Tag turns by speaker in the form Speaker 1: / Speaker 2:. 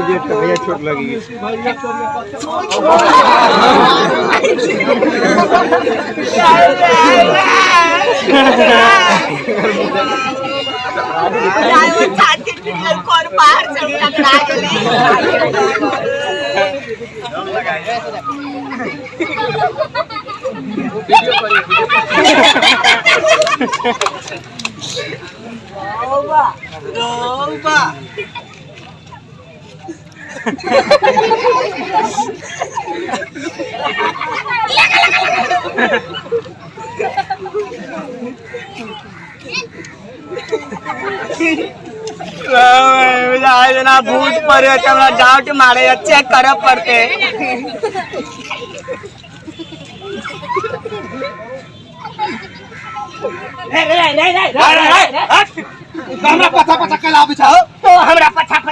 Speaker 1: भैया चोट लगी।
Speaker 2: छाती पिटल कोर बाहर से टकरा गेली। रौबा रौबा जेना भूत पड़े हमरा डाउट मारे, चेक करऽ पड़ते।
Speaker 3: हमरा पछा पछा कैला आबै छौ?
Speaker 2: तो हमरा पछा।